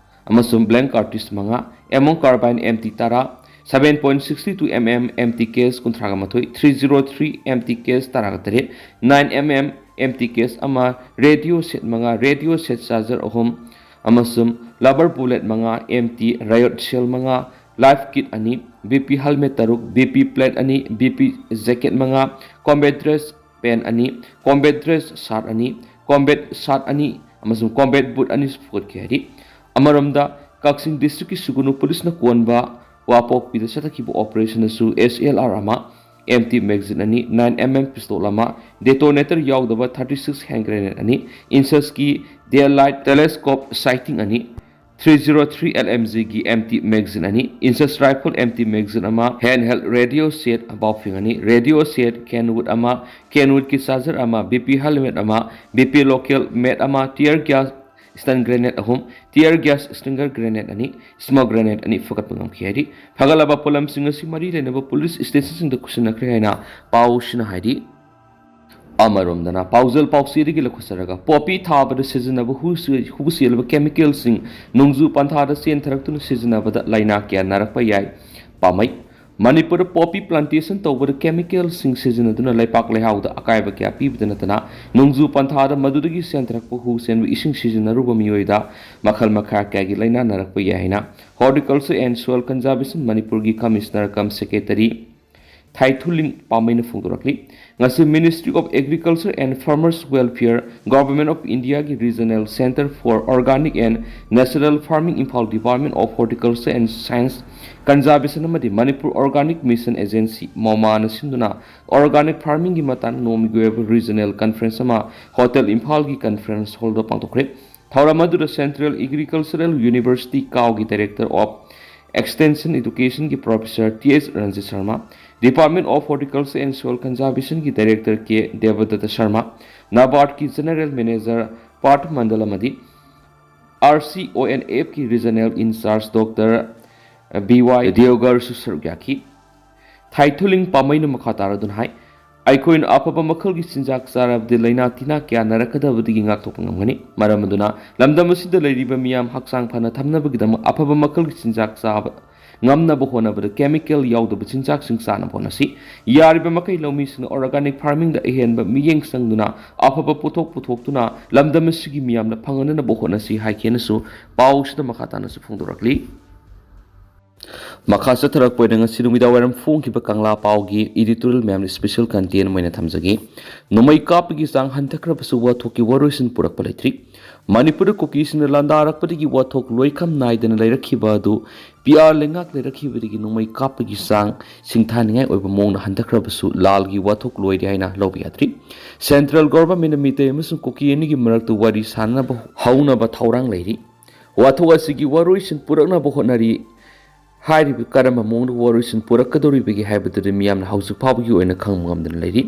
ꯑꯃꯁꯨꯡ blank cartridge ꯃꯉꯥ, ꯑꯦꯃꯣꯟ ꯀꯥꯔꯕꯥꯏꯟ empty ꯇꯔꯥ, seven point six two M M empty case ꯀꯨꯟꯊ꯭ꯔꯥꯒ ꯃꯥꯊꯣꯏ, three zero three empty case ꯇꯔꯥꯒ ꯇꯔꯦꯠ, nine M M empty case ꯑꯃ, ꯔꯦꯗꯤꯑꯣ ꯁꯦꯠ ꯃꯉꯥ, ꯔꯦꯗꯤꯑꯣ ꯁꯦꯠ ꯆꯥꯔꯖꯔ ꯑꯍꯨꯝ, ꯑꯃꯁꯨꯡ ꯂꯕꯔ ꯕꯨꯂꯦꯠ ꯃꯉꯥ, empty riot shell ꯃꯉꯥ, life kit ꯑꯅꯤ, B P helmet ꯇꯔꯨꯛ, B P plate ꯑꯅꯤ, B P jacket ꯃꯉꯥ, combat dress pant ꯑꯅꯤ, combat dress shirt ꯑꯅꯤ, combat shirt ꯑꯅꯤ ꯑꯃꯁꯨꯡ combat boot ꯑꯅꯤꯁꯨ ꯐꯨꯒꯠꯈꯤ ꯍꯥꯏꯔꯤ꯫ ꯑꯃꯔꯣꯝꯗ, ꯀꯛꯆꯤꯡ ꯗꯤꯁꯇ꯭ꯔꯤꯛꯀꯤ ꯁꯨꯒꯨꯅꯨ ꯄꯨꯂꯤꯁꯅ ꯀꯣꯟꯕ ꯋꯥꯄꯣꯛꯄꯤꯗ ꯆꯠꯊꯈꯤꯕ ꯑꯣꯄꯔꯦꯁꯟꯗꯁꯨ S L R ꯑꯃ, empty magazine ꯑꯅꯤ, nine M M pistol ꯑꯃ, detonator ꯌꯥꯎꯗꯕ thirty six hand grenade ꯑꯅꯤ, ꯏꯟꯁꯁꯀꯤ daylight telescope sighting ꯑꯅꯤ, three zero three L M G ꯒꯤ empty magazine ꯑꯅꯤ, ꯏꯟꯁꯁ rifle empty magazine ꯑꯃ, hand held radio set ꯕꯥꯎꯐꯤꯡ ꯑꯅꯤ, radio set, Kenwood ꯑꯃ, Kenwoodꯀꯤ charger ꯑꯃ, B P helmet ꯑꯃ, B P local mat ꯑꯃ, tear gas stun grenade ꯑꯍꯨꯝ, tear gas stinger grenade ꯑꯅꯤ, smoke grenade ꯑꯅꯤ ꯐꯒꯠꯄ ꯉꯝꯈꯤ ꯍꯥꯏꯔꯤ꯫ ꯐꯒꯠꯂꯕ ꯄꯣꯠꯂꯝꯁꯤꯡ ꯑꯁꯤ ꯃꯔꯤ ꯂꯩꯅꯕ ꯄꯨꯂꯤꯁ ꯁ꯭ꯇꯦꯁꯟꯁꯤꯡꯗ ꯈꯨꯠꯁꯤꯟꯅꯈ꯭ꯔꯦ ꯍꯥꯏꯅ ꯄꯥꯎꯁꯤꯅ ꯍꯥꯏꯔꯤ꯫ ꯑꯃꯔꯣꯝꯗꯅ, ꯄꯥꯎꯖꯦꯜ ꯄꯥꯎꯆꯦꯗꯒꯤ ꯂꯧꯈꯠꯆꯔꯒ, ꯄꯣꯄꯤ ꯊꯥꯕꯗ ꯁꯤꯖꯤꯟꯅꯕ ꯍꯨ-, ꯍꯨ ꯆꯦꯜꯂꯕ ꯀꯦꯃꯤꯀꯦꯜꯁꯤꯡ ꯅꯣꯡꯖꯨ ꯄꯟꯊꯥꯗ ꯆꯦꯟꯊꯔꯛꯇꯨꯅ ꯁꯤꯖꯤꯟꯅꯕꯗ ꯂꯥꯏꯅꯥ ꯀꯌꯥ ꯅꯥꯔꯛꯄ ꯌꯥꯏ꯫ ꯄꯥꯝꯃꯩ꯫ ꯃꯅꯤꯄꯨꯔꯗ ꯄꯣꯄꯤ ꯄ꯭ꯂꯥꯟꯇꯦꯁꯟ ꯇꯧꯕꯗ ꯀꯦꯃꯤꯀꯦꯜꯁꯤꯡ ꯁꯤꯖꯤꯟꯅꯗꯨꯅ ꯂꯩꯄꯥꯛ ꯂꯩꯍꯥꯎꯗ ꯑꯀꯥꯏꯕ ꯀꯌꯥ ꯄꯤꯕꯗ ꯅꯠꯇꯅ, ꯅꯣꯡꯖꯨ ꯄꯟꯊꯥꯗ ꯃꯗꯨꯗꯒꯤ ꯆꯦꯟꯊꯔꯛꯄ ꯍꯨ ꯆꯦꯟꯕ ꯏꯁꯤꯡ ꯁꯤꯖꯤꯟꯅꯔꯨꯕ ꯃꯤꯑꯣꯏꯗ ꯃꯈꯜ ꯃꯈꯥ ꯀꯌꯥꯒꯤ ꯂꯥꯏꯅꯥ ꯅꯥꯔꯛꯄ ꯌꯥꯏ ꯍꯥꯏꯅ Horticulture and Soil Conservation ꯃꯅꯤꯄꯨꯔꯒꯤ ꯀꯃꯤꯁꯅꯔ ꯀꯝ ꯁꯦꯀ꯭ꯔꯦꯇꯔꯤ ꯊꯥꯏꯊꯨꯂꯤꯡ ꯄꯥꯝꯃꯩꯅ ꯐꯣꯡꯗꯣꯔꯛꯂꯤ꯫ ꯉꯁꯤ Ministry of Agriculture and Farmers Welfare, Government of Indiaꯒꯤ Regional Centre for Organic and Natural Farming, Imphal Department of Horticulture and Science Conservation ꯑꯃꯗꯤ ꯃꯅꯤꯄꯨꯔ Organic Mission Agency, ꯃꯣꯃꯥꯅ ꯁꯤꯟꯗꯨꯅ organic farmingꯒꯤ ꯃꯇꯥꯡꯗ ꯅꯣꯡꯃꯒꯤ ꯑꯣꯏꯕ regional conference ꯑꯃ hotel ꯏꯝꯐꯥꯜꯒꯤ conference hallꯗ ꯄꯥꯡꯊꯣꯛꯈ꯭ꯔꯦ꯫ ꯊꯧꯔꯝ ꯑꯗꯨꯗ Central Agricultural University, CAUꯒꯤ Director of Extension Educationꯒꯤ Professor T S Ranjit Sharma, Department of Horticulture and Soil Conservationꯒꯤ Director ꯀꯦ ꯗꯦꯕꯗꯠꯇ ꯁꯔꯃ, NABARDꯀꯤ General Manager ꯄꯥꯔꯊ ꯃꯟꯗꯜ ꯑꯃꯗꯤ RCONFꯀꯤ Regional In Charge doctor B Y ꯗꯤꯌꯣꯒꯔꯁꯨ ꯁꯔꯨꯛ ꯌꯥꯈꯤ꯫ ꯊꯥꯏꯊꯨꯂꯤꯡ ꯄꯥꯝꯃꯩꯅ ꯃꯈꯥ ꯇꯥꯔꯗꯨꯅ ꯍꯥꯏ, ꯑꯩꯈꯣꯏꯅ ꯑꯐꯕ ꯃꯈꯜꯒꯤ ꯆꯤꯟꯖꯥꯛ ꯆꯥꯔꯕꯗꯤ ꯂꯥꯏꯅꯥ ꯇꯤꯟꯅꯥ ꯀꯌꯥ ꯅꯥꯔꯛꯀꯗꯕꯗꯒꯤ ꯉꯥꯛꯊꯣꯛꯄ ꯉꯝꯒꯅꯤ꯫ ꯃꯔꯝ ꯑꯗꯨꯅ ꯂꯝꯗꯝ ꯑꯁꯤꯗ ꯂꯩꯔꯤꯕ ꯃꯤꯌꯥꯝ ꯍꯛꯆꯥꯡ ꯐꯅ ꯊꯝꯅꯕꯒꯤꯗꯃꯛ ꯑꯐꯕ ꯃꯈꯜꯒꯤ ꯆꯤꯟꯖꯥꯛ ꯆꯥꯕ ꯉꯝꯅꯕ ꯍꯣꯠꯅꯕꯗ chemical ꯌꯥꯎꯗꯕ ꯆꯤꯟꯖꯥꯛꯁꯤꯡ ꯆꯥꯅꯕ ꯍꯣꯠꯅꯁꯤ꯫ ꯌꯥꯔꯤꯕ ꯃꯈꯩ ꯂꯧꯃꯤꯁꯤꯡꯅ organic farmingꯗ ꯑꯍꯦꯟꯕ ꯃꯤꯠꯌꯦꯡ ꯆꯪꯗꯨꯅ ꯑꯐꯕ ꯄꯣꯠꯊꯣꯛ ꯄꯨꯊꯣꯛꯇꯨꯅ ꯂꯝꯗꯝ ꯑꯁꯤꯒꯤ ꯃꯤꯌꯥꯝꯅ ꯐꯪꯍꯟꯅꯕ ꯍꯣꯠꯅꯁꯤ ꯍꯥꯏꯈꯤꯅꯁꯨ ꯄꯥꯎꯁꯤꯗ ꯃꯈꯥ ꯇꯥꯅꯁꯨ ꯐꯣꯡꯗꯣꯔꯛꯂꯤ꯫ ꯃꯈꯥ ꯆꯠꯊꯔꯛꯄ ꯑꯣꯏꯅ ꯉꯁꯤ ꯅꯨꯃꯤꯗꯥꯡ ꯋꯥꯏꯔꯝ ꯐꯣꯡꯈꯤꯕ ꯀꯪꯂꯥ ꯄꯥꯎꯒꯤ editorial ꯃꯌꯥꯝꯅ special content ꯑꯣꯏꯅ ꯊꯝꯖꯒꯦ꯫ ꯅꯣꯡꯃꯩ ꯀꯥꯞꯄꯒꯤ ꯆꯥꯡ ꯍꯟꯊꯈ꯭ꯔꯕꯁꯨ ꯋꯥꯊꯣꯛꯀꯤ ꯋꯥꯔꯣꯏꯁꯤꯟ ꯄꯨꯔꯛꯄ ꯂꯩꯇ꯭ꯔꯤ꯫ ꯃꯅꯤꯄꯨꯔꯗ ꯀꯨꯀꯤꯁꯤꯡꯅ ꯂꯥꯟꯗꯥꯔꯛꯄꯗꯒꯤ ꯋꯥꯊꯣꯛ ꯂꯣꯏꯈꯝ ꯅꯥꯏꯗꯅ ꯂꯩꯔꯛꯈꯤꯕ ꯑꯗꯨ ꯄꯤ ꯑꯥꯔ ꯂꯩꯉꯥꯛ ꯂꯩꯔꯛꯈꯤꯕꯗꯒꯤ ꯅꯣꯡꯃꯩ ꯀꯥꯞꯄꯒꯤ ꯆꯥꯡ ꯁꯤꯡꯊꯥꯅꯤꯡꯉꯥꯏ ꯑꯣꯏꯕ ꯃꯑꯣꯡꯗ ꯍꯟꯊꯈ꯭ꯔꯕꯁꯨ ꯂꯥꯜꯒꯤ ꯋꯥꯊꯣꯛ ꯂꯣꯏꯔꯦ ꯍꯥꯏꯅ ꯂꯧꯕ ꯌꯥꯗ꯭ꯔꯤ꯫ Central Governmentꯅ ꯃꯤꯇꯩ ꯑꯃꯁꯨꯡ ꯀꯨꯀꯤ ꯑꯅꯤꯒꯤ ꯃꯔꯛꯇ ꯋꯥꯔꯤ ꯁꯥꯟꯅꯅꯕ ꯍꯧꯅꯕ ꯊꯧꯔꯥꯡ ꯂꯩꯔꯤ꯫ ꯋꯥꯊꯣꯛ ꯑꯁꯤꯒꯤ ꯋꯥꯔꯣꯏꯁꯤꯟ ꯄꯨꯔꯛꯅꯕ ꯍꯣꯠꯅꯔꯤ꯫ ꯍꯥꯏꯔꯤꯕ ꯀꯔꯝꯕ ꯃꯑꯣꯡꯗ ꯋꯥꯔꯣꯏꯁꯤꯟ ꯄꯨꯔꯛꯀꯗꯧꯔꯤꯕꯒꯦ ꯍꯥꯏꯕꯗꯨꯗꯤ ꯃꯤꯌꯥꯝꯅ ꯍꯧꯖꯤꯛ ꯐꯥꯎꯕꯒꯤ ꯑꯣꯏꯅ ꯈꯪꯕ ꯉꯝꯗꯅ ꯂꯩꯔꯤ꯫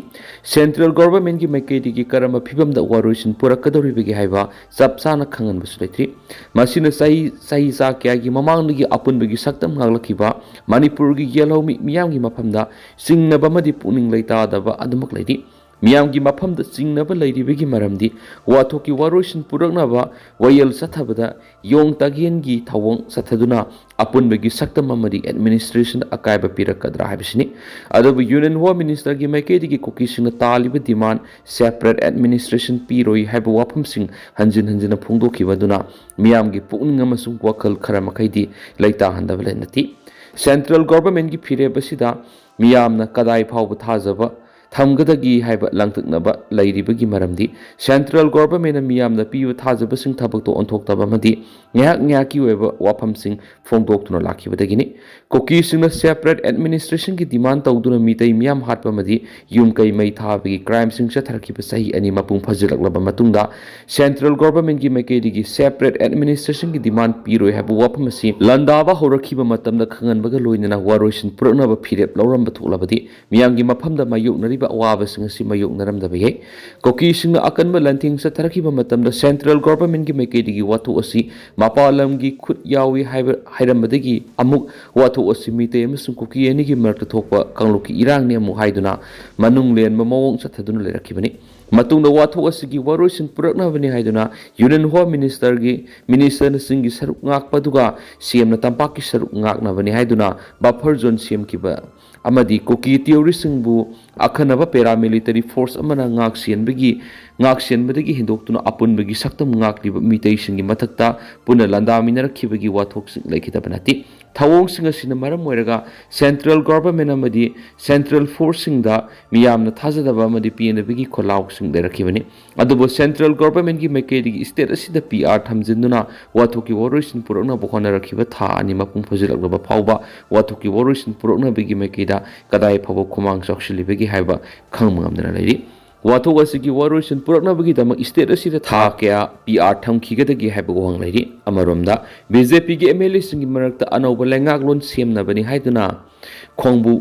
Central Governmentꯀꯤ ꯃꯥꯏꯀꯩꯗꯒꯤ ꯀꯔꯝꯕ ꯐꯤꯕꯝꯗ ꯋꯥꯔꯣꯏꯁꯤꯟ ꯄꯨꯔꯛꯀꯗꯧꯔꯤꯕꯒꯦ ꯍꯥꯏꯕ ꯆꯞ ꯆꯥꯅ ꯈꯪꯍꯟꯕꯁꯨ ꯂꯩꯇ꯭ꯔꯤ꯫ ꯃꯁꯤꯅ ꯆꯍꯤ, ꯆꯍꯤ ꯆꯥ ꯀꯌꯥꯒꯤ ꯃꯃꯥꯡꯗꯒꯤ ꯑꯄꯨꯟꯕꯒꯤ ꯁꯛꯇꯝ ꯉꯥꯛꯂꯛꯈꯤꯕ ꯃꯅꯤꯄꯨꯔꯒꯤ ꯌꯦꯜꯍꯧꯃꯤ ꯃꯤꯌꯥꯝꯒꯤ ꯃꯐꯝꯗ ꯆꯤꯡꯅꯕ ꯑꯃꯗꯤ ꯄꯨꯛꯅꯤꯡ ꯂꯩꯇꯥꯗꯕ ꯑꯗꯨꯃꯛ ꯂꯩꯔꯤ꯫ ꯃꯤꯌꯥꯝꯒꯤ ꯃꯐꯝꯗ ꯆꯤꯡꯅꯕ ꯂꯩꯔꯤꯕꯒꯤ ꯃꯔꯝꯗꯤ ꯋꯥꯊꯣꯛꯀꯤ ꯋꯥꯔꯣꯏꯁꯤꯟ ꯄꯨꯔꯛꯅꯕ ꯋꯥꯌꯦꯜ ꯆꯠꯊꯕꯗ ꯌꯣꯡ ꯇꯥꯒꯦꯟꯒꯤ ꯊꯧꯑꯣꯡ ꯆꯠꯊꯗꯨꯅ ꯑꯄꯨꯟꯕꯒꯤ ꯁꯛꯇꯝ ꯑꯃꯗꯤ ꯑꯦꯗꯃꯤꯅꯤꯁꯇ꯭ꯔꯦꯁꯟꯗ ꯑꯀꯥꯏꯕ ꯄꯤꯔꯛꯀꯗ꯭ꯔꯥ ꯍꯥꯏꯕꯁꯤꯅꯤ꯫ ꯑꯗꯨꯕꯨ ꯌꯨꯅꯤꯌꯟ ꯍꯣꯝ ꯃꯤꯅꯤꯁꯇꯔꯒꯤ ꯃꯥꯏꯀꯩꯗꯒꯤ ꯀꯨꯀꯤꯁꯤꯡꯅ ꯇꯥꯜꯂꯤꯕ ꯗꯤꯃꯥꯟ ꯁꯦꯄꯔꯦꯠ ꯑꯦꯗꯃꯤꯅꯤꯁꯇ꯭ꯔꯦꯁꯟ ꯄꯤꯔꯣꯏ ꯍꯥꯏꯕ ꯋꯥꯐꯝꯁꯤꯡ ꯍꯟꯖꯤꯟ ꯍꯟꯖꯤꯟꯅ ꯐꯣꯡꯗꯣꯛꯈꯤꯕ ꯑꯗꯨꯅ ꯃꯤꯌꯥꯝꯒꯤ ꯄꯨꯛꯅꯤꯡ ꯑꯃꯁꯨꯡ ꯋꯥꯈꯜ ꯈꯔ ꯃꯈꯩꯗꯤ ꯂꯩꯇꯥꯍꯟꯗꯕ ꯂꯩ ꯅꯠꯇꯦ꯫ ꯁꯦꯟꯇ꯭ꯔꯦꯜ ꯒꯣꯚꯔꯟꯃꯦꯟꯠꯀꯤ ꯐꯤꯔꯦꯞ ꯑꯁꯤꯗ ꯃꯤꯌꯥꯝꯅ ꯀꯗꯥꯏ ꯐꯥꯎꯕ ꯊꯥꯖꯕ ꯊꯝꯒꯗꯒꯦ ꯍꯥꯏꯕ ꯂꯥꯡꯇꯛꯅꯕ ꯂꯩꯔꯤꯕꯒꯤ ꯃꯔꯝꯗꯤ ꯁꯦꯟꯇ꯭ꯔꯦꯜ ꯒꯣꯚꯔꯟꯃꯦꯟꯠꯅ ꯃꯤꯌꯥꯝꯅ ꯄꯤꯕ ꯊꯥꯖꯕꯁꯤꯡ ꯊꯕꯛꯇ ꯑꯣꯟꯊꯣꯛꯇꯕ ꯑꯃꯗꯤ ꯉꯥꯏꯍꯥꯛ ꯉꯥꯏꯍꯥꯛꯀꯤ ꯑꯣꯏꯕ ꯋꯥꯐꯝꯁꯤꯡ ꯐꯣꯡꯗꯣꯛꯇꯨꯅ ꯂꯥꯛꯈꯤꯕꯗꯒꯤꯅꯤ꯫ ꯀꯨꯀꯤꯁꯤꯡꯅ ꯁꯦꯄꯔꯦꯠ ꯑꯦꯗꯃꯤꯅꯤꯁꯇ꯭ꯔꯦꯁꯟꯒꯤ ꯗꯤꯃꯥꯟ ꯇꯧꯗꯨꯅ ꯃꯤꯇꯩ ꯃꯤꯌꯥꯝ ꯍꯥꯠꯄ ꯑꯃꯗꯤ ꯌꯨꯝ ꯀꯩ ꯃꯩ ꯊꯥꯕꯒꯤ ꯀ꯭ꯔꯥꯏꯝꯁꯤꯡ ꯆꯠꯊꯔꯛꯈꯤꯕ ꯆꯍꯤ ꯑꯅꯤ ꯃꯄꯨꯡ ꯐꯥꯖꯤꯜꯂꯛꯂꯕ ꯃꯇꯨꯡꯗ ꯁꯦꯟꯇ꯭ꯔꯦꯜ ꯒꯣꯚꯔꯟꯃꯦꯟꯠꯀꯤ ꯃꯥꯏꯀꯩꯗꯒꯤ ꯁꯦꯄꯔꯦꯠ ꯑꯦꯗꯃꯤꯅꯤꯁꯇ꯭ꯔꯦꯁꯟꯒꯤ ꯗꯤꯃꯥꯟ ꯄꯤꯔꯣꯏ ꯍꯥꯏꯕ ꯋꯥꯐꯝ ꯑꯁꯤ ꯂꯥꯟꯗꯥꯕ ꯍꯧꯔꯛꯈꯤꯕ ꯃꯇꯝꯗ ꯈꯪꯍꯟꯕꯒ ꯂꯣꯏꯅꯅ ꯋꯥꯔꯣꯏꯁꯤꯟ ꯄꯨꯔꯛꯅꯕ ꯐꯤꯔꯦꯞ ꯂꯧꯔꯝꯕ ꯊꯣꯛꯂꯕꯗꯤ ꯃꯤꯌꯥꯝꯒꯤ ꯃꯐꯝꯗ ꯃꯥꯌꯣꯛꯅꯔꯤꯕ ꯑꯋꯥꯕꯁꯤꯡ ꯑꯁꯤ ꯃꯥꯌꯣꯛꯅꯔꯝꯗꯕ ꯌꯥꯏ꯫ ꯀꯨꯀꯤꯁꯤꯡꯅ ꯑꯀꯟꯕ ꯂꯥꯟꯊꯦꯡ ꯆꯠꯊꯔꯛꯈꯤꯕ ꯃꯇꯝꯗ ꯁꯦꯟꯇ꯭ꯔꯦꯜ ꯒꯣꯚꯔꯟꯃꯦꯟꯠꯀꯤ ꯃꯥꯏꯀꯩꯗꯒꯤ ꯋꯥꯊꯣꯛ ꯑꯁꯤ ꯃꯄꯥꯟ ꯂꯝꯒꯤ ꯈꯨꯠ ꯌꯥꯎꯏ ꯍꯥꯏꯕ ꯍꯥꯏꯔꯝꯕꯗꯒꯤ ꯑꯃꯨꯛ ꯋꯥꯊꯣꯛ ꯑꯁꯤ ꯃꯤꯇꯩ ꯑꯃꯁꯨꯡ ꯀꯨꯀꯤ ꯑꯅꯤꯒꯤ ꯃꯔꯛꯇ ꯊꯣꯛꯄ ꯀꯥꯡꯂꯨꯞꯀꯤ ꯏꯔꯥꯡꯅꯤ ꯑꯃꯨꯛ ꯍꯥꯏꯗꯨꯅ ꯃꯅꯨꯡ ꯂꯦꯟꯕ ꯃꯑꯣꯡ ꯆꯠꯊꯗꯨꯅ ꯂꯩꯔꯛꯈꯤꯕꯅꯤ꯫ ꯃꯇꯨꯡꯗ ꯋꯥꯊꯣꯛ ꯑꯁꯤꯒꯤ ꯋꯥꯔꯣꯏꯁꯤꯟ ꯄꯨꯔꯛꯅꯕꯅꯤ ꯍꯥꯏꯗꯨꯅ ꯌꯨꯅꯤꯌꯟ ꯍꯣꯝ ꯃꯤꯅꯤꯁꯇꯔꯒꯤ ꯃꯤꯅꯤꯁꯇꯔꯅꯆꯤꯡꯒꯤ ꯁꯔꯨꯛ ꯉꯥꯛꯄꯗꯨꯒ ꯁꯤ ꯑꯦꯝꯅ ꯇꯝꯄꯥꯛꯀꯤ ꯁꯔꯨꯛ ꯉꯥꯛꯅꯕꯅꯤ ꯍꯥꯏꯗꯨꯅ ꯕꯐꯔ ꯖꯣꯟ ꯁꯦꯝꯈꯤꯕ ꯑꯃꯗꯤ ꯀꯨꯀꯤ ꯇꯦꯔꯣꯔꯤꯁꯁꯤꯡꯕꯨ ꯑꯈꯟꯅꯕ ꯄꯦꯔꯥꯃꯤꯂꯤꯇꯔꯤ ꯐꯣꯔꯁ ꯑꯃꯅ ꯉꯥꯛꯁꯦꯟꯕꯒꯤ ꯉꯥꯛꯁꯦꯟꯕꯗꯒꯤ ꯍꯦꯟꯗꯣꯛꯇꯨꯅ ꯑꯄꯨꯟꯕꯒꯤ ꯁꯛꯇꯝ ꯉꯥꯛꯂꯤꯕ ꯃꯤꯇꯩꯁꯤꯡꯒꯤ ꯃꯊꯛꯇ ꯄꯨꯟꯅ ꯂꯥꯟꯗꯥꯃꯤꯟꯅꯔꯛꯈꯤꯕꯒꯤ ꯋꯥꯊꯣꯛꯁꯤꯡ ꯂꯩꯈꯤꯗꯕ ꯅꯠꯇꯦ꯫ ꯊꯧꯑꯣꯡꯁꯤꯡ ꯑꯁꯤꯅ ꯃꯔꯝ ꯑꯣꯏꯔꯒ ꯁꯦꯟꯇ꯭ꯔꯦꯜ ꯒꯣꯚꯔꯟꯃꯦꯟꯠ ꯑꯃꯗꯤ ꯁꯦꯟꯇ꯭ꯔꯦꯜ ꯐꯣꯔꯁꯁꯤꯡꯗ ꯃꯤꯌꯥꯝꯅ ꯊꯥꯖꯗꯕ ꯑꯃꯗꯤ ꯄꯦꯟꯗꯕꯒꯤ ꯈꯣꯜꯂꯥꯎꯁꯤꯡ ꯂꯩꯔꯛꯈꯤꯕꯅꯤ꯫ ꯑꯗꯨꯕꯨ ꯁꯦꯟꯇ꯭ꯔꯦꯜ ꯒꯣꯚꯔꯟꯃꯦꯟꯠꯀꯤ ꯃꯥꯏꯀꯩꯗꯒꯤ ꯁ꯭ꯇꯦꯠ ꯑꯁꯤꯗ ꯄꯤ ꯑꯥꯔ ꯊꯝꯖꯤꯟꯗꯨꯅ ꯋꯥꯊꯣꯛꯀꯤ ꯋꯥꯔꯣꯏꯁꯤꯟ ꯄꯨꯔꯛꯅꯕ ꯍꯣꯠꯅꯔꯛꯈꯤꯕ ꯊꯥ ꯑꯅꯤ ꯃꯄꯨꯡ ꯐꯥꯖꯤꯜꯂꯛꯂꯕ ꯐꯥꯎꯕ ꯋꯥꯊꯣꯛꯀꯤ ꯋꯥꯔꯣꯏꯁꯤꯟ ꯄꯨꯔꯛꯅꯕꯒꯤ ꯃꯥꯏꯀꯩꯗ ꯀꯗꯥꯏ ꯐꯥꯎꯕ ꯈꯨꯃꯥꯡ ꯆꯥꯎꯁꯤꯜꯂꯤꯕꯒꯦ ꯍꯥꯏꯕ ꯈꯪꯕ ꯉꯝꯗꯅ ꯂꯩꯔꯤ꯫ ꯋꯥꯊꯣꯛ ꯑꯁꯤꯒꯤ ꯋꯥꯔꯣꯏꯁꯤꯟ ꯄꯨꯔꯛꯅꯕꯒꯤꯗꯃꯛ ꯁ꯭ꯇꯦꯠ ꯑꯁꯤꯗ ꯊꯥ ꯀꯌꯥ ꯄꯤ ꯑꯥꯔ ꯊꯝꯈꯤꯒꯗꯒꯦ ꯍꯥꯏꯕ ꯋꯥꯍꯪ ꯂꯩꯔꯤ꯫ ꯑꯃꯔꯣꯝꯗ ꯕꯤ ꯖꯦ ꯄꯤꯒꯤ ꯑꯦꯝ ꯑꯦꯜ ꯑꯦꯁꯤꯡꯒꯤ ꯃꯔꯛꯇ ꯑꯅꯧꯕ ꯂꯩꯉꯥꯛꯂꯣꯟ ꯁꯦꯝꯅꯕꯅꯤ ꯍꯥꯏꯗꯨꯅ ꯈꯣꯡꯕꯨ